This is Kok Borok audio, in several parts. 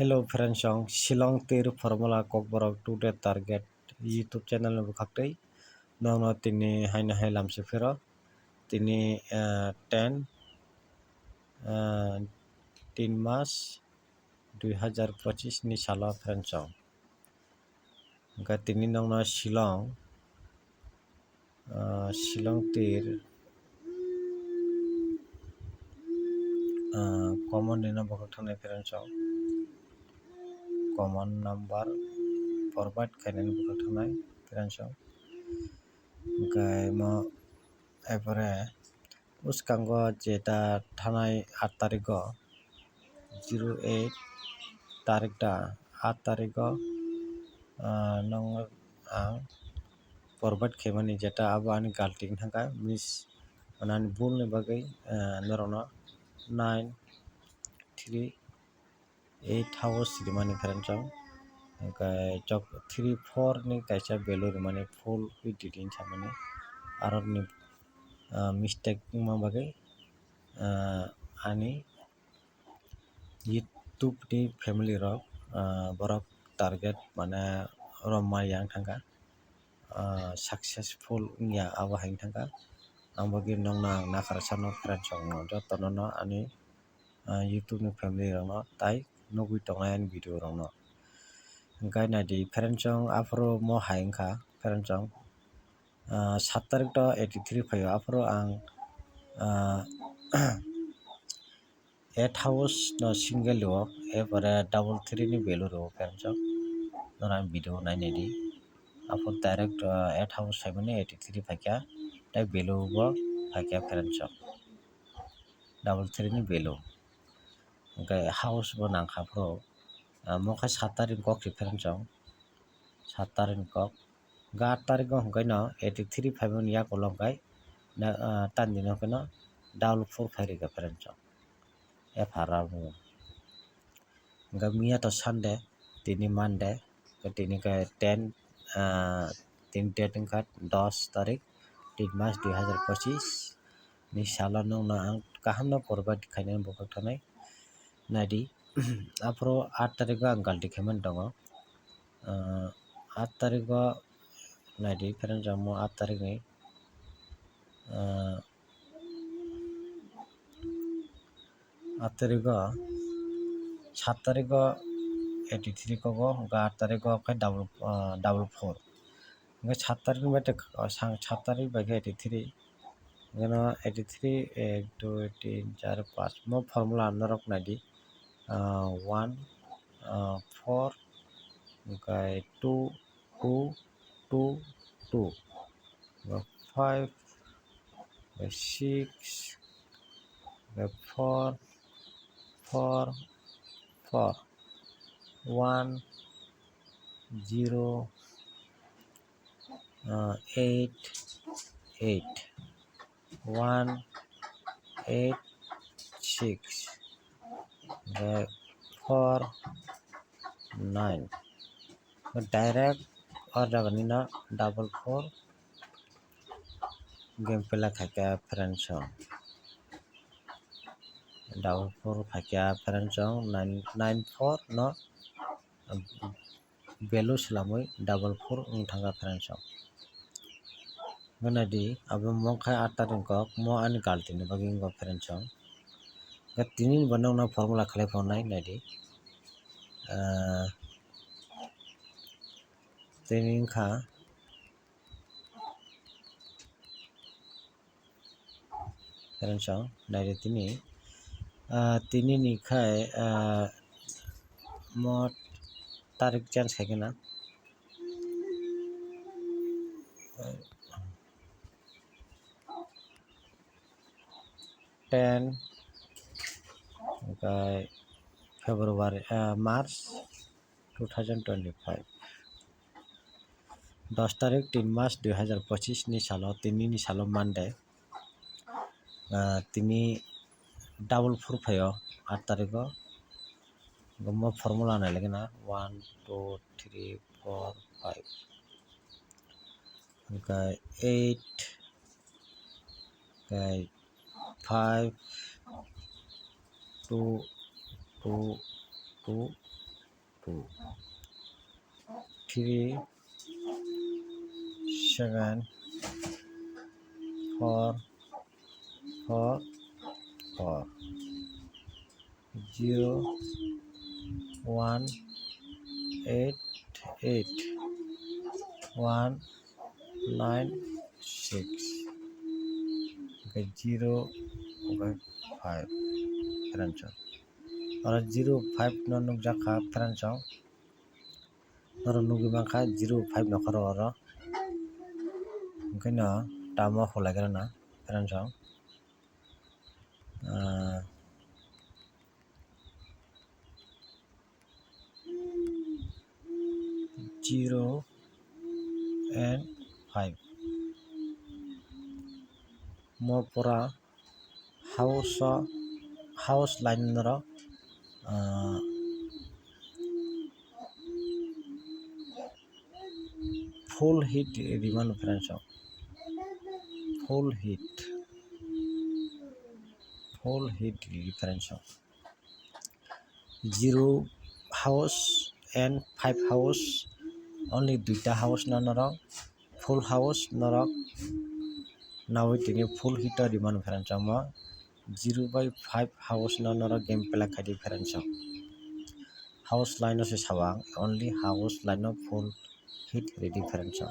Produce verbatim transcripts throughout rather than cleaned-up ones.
Hello friends, ang Shillong tir formula kokborok today target YouTube channel ni bwkhaktwi nokno tini haino hai lamsi phiro tini ten tin mas dui hazar pochis ni salo friends, ang hwnkhe tini nokno Shillong Shillong tir common ni no bwkhak thangnai friends, common number provide khainani bwkhak thangnai friends, hwnkhe mo epore bwskango jeta thanai aat tarikgo, zero eight tarik da, aat tarikgo nokno ang provide khaimani jeta abo ani galti wngkha, miss, ani bul ni bagwi norokno nine three eight house rimani friends, hwnkhe three four ni kaisa value rimani full editing samani, aroni mistake wngma bagwi ani YouTube ni family rok borok target mane romma yang thangkha, successful wngya abo hai thangkha. Ang bagwi nokno ang nakarsa no friends rokno jotono no ani YouTube ni family rokno tai nugwi tongnai ani video rokno. Hwnkhe naidi friends rok aphuru mo hai wngkha friends rok sat tarik to eighty three phaio aphuru ang eight house no single rwo, epore double three ni value rwo friends rok, norok ang video nainai di. Aphuru direct eight house saimani eighty three phaikha, tei value bo phaikha friends rok, double three ni value. Hwnkhe house bo nangkha phuru mo khe sat tarik kok se friends rok, sat tarik kok. Hwnkhe aat tarikgo hwnkhe no eighty three phaimani yakulo hwnkhe tandino hwnkhe no double four phai rwkha friends rok, ephar rok. Hwnkhe miya to Sunday, tini Monday, tini khe ten tini date wngkha dos tarik, tin mas dui hazar pochis ni salo nokno ang kaham no provide khainani bwkhak thanai naidi. Aphuru aat tarikgo ang galti khaimani tongo. Aat tarikgo naidi friends rok, mo aat tarikni aat tarikgo, sat tarikgo eighty three kogo, hwnkhe aat tarikgo khe double double four. Hwnkhe sat tarik bai sat tarik bai khe eighty three, hwnkhe no eighty three ek dui tin char panch mo formula norok naidi, one four hwnkhe two two two two five six four four four one zero eight eight one eight six four nine. Direct o jaga nino double four game pela khaikha friends rok, double four khaikha friends rok, nine nine four no value swlamwi double four wng thangkha friends rok. Hwnkhe naidi abo mo khe aat tarik kok, mo ani galti ni bagwi wngkha friends rok. Hwnkhe tini bo nokno formula khlai phano nai naidi. Tini wngkha friends rok naidi tini, tini ni khai mo tarik change khaikhe na. Ten, hwnkhe February, March two thousand twenty five, dos tarik tin mas dui hazar pochis ni salo, tini ni salo Monday, tini double four phaio aat tarigo, mo formula nai lagi na one two three four five. Hwnkhe eight, hwnkhe five, two, two, two, two, three, seven, four, four, four, zero, one, eight, eight, one, nine, six, zero, five, friends. Oro zero five no nukjak kha, friends. Norok nugwi mankha zero five nokha oro. Hwnkhe no tamo khulai gra na, friends. Ah, zero and five. Mo pura house o, house line norok, ah, full hit rimano, friends. Full hit, full hit ri, friends. Zero house and five house, only duita house no norok full house norok nawi tini full hit o rimano, friends. Omo zero by five house no norok game play khaidi, friends. House line o se sawang, only house line o full hit ready, friends.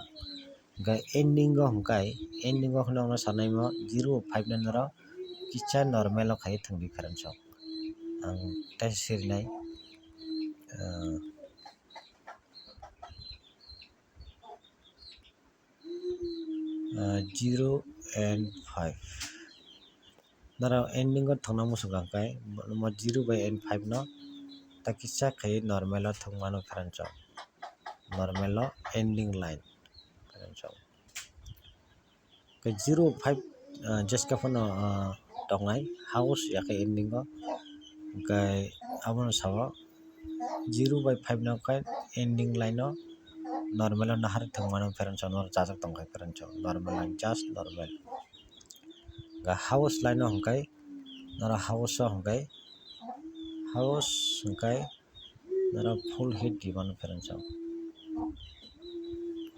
Hwnkhe ending o hwnkhe, ending o hwnwi ang sanai mo zero five no norok kisa normal o khai thwngdi, friends. Ang tei sirinai, ah, ah, zero and five. Norok ending o thwngna muchung kha hwnkhe, mo zero by and five no ta kisa khai normal o thwngmano, friends. Normal o ending line, friends. Khe zero five, ah, jeska phano, ah, tongnai house yakhe ending o, hwnkhe abono sao zero by five no khe ending line o normal o nahar thwngmano, friends, norok chajak tongkha, friends, normal line, just normal. Hwnkhe house line o hwnkhe norok house o hwnkhe house hwnkhe norok full hit rimano, friends.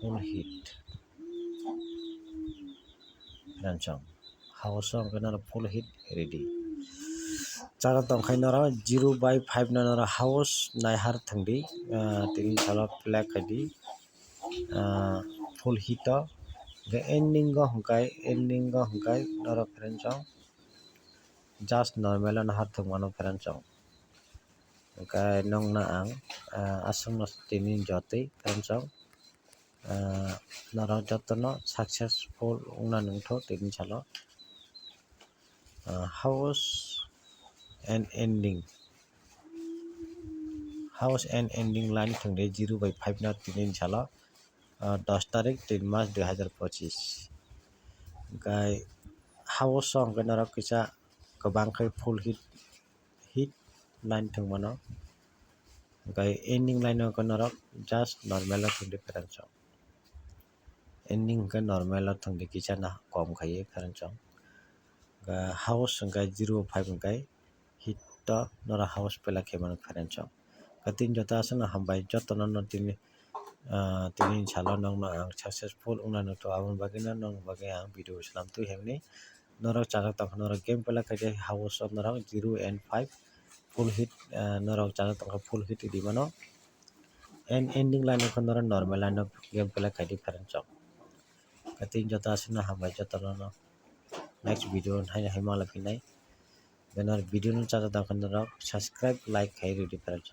Full hit. Friends, house o hwnkhe norok full hit ready. Chara tongkhai norok zero by five no norok house naihar thwngdi, ah, tini salo play khaidi, ah, full hit o. Hwnkhe ending o hwnkhe, ending o hwnkhe norok, friends, just normal o nahar thwngmano, friends. Hwnkhe nokno ang, ah, aswkno tini jotwi, friends. Ah, norok jotono successful wngna nungtho tini salo. Ah, house and ending, house and ending line thwngdi zero by five no tini salo, ah, dos tarik tin mas dui hazar pochis. Hwnkhe house o hwnkhe norok kisa kwbang khe full hit, hit line thwngmano. Hwnkhe ending line o hwnkhe norok just normal o thwngdi, friends. Ending hwnkhe normal o thwngdi, kisa na kom khaiwi, friends. Hwnkhe house hwnkhe zero five hwnkhe hit o norok house play khaimano, friends. Hwnkhe tini joto aswkno hambai, jotono no tini, ah, tini salo nokno ang successful wngna nukto, aboni bagwino nokni bagwi ang video swnam twi hwnwi. Norok chajak tongkha, norok game play khaidi house o norok zero and five full hit, ah, norok chajak tongkha full hit rimano. And ending line o norok normal line o game play khaidi, friends. Hwnkhe tini joto aswkno hambai, jotono no next video haino hai malai phinai. Norok video no chajak tongkha norok subscribe, like khai rwdi, friends.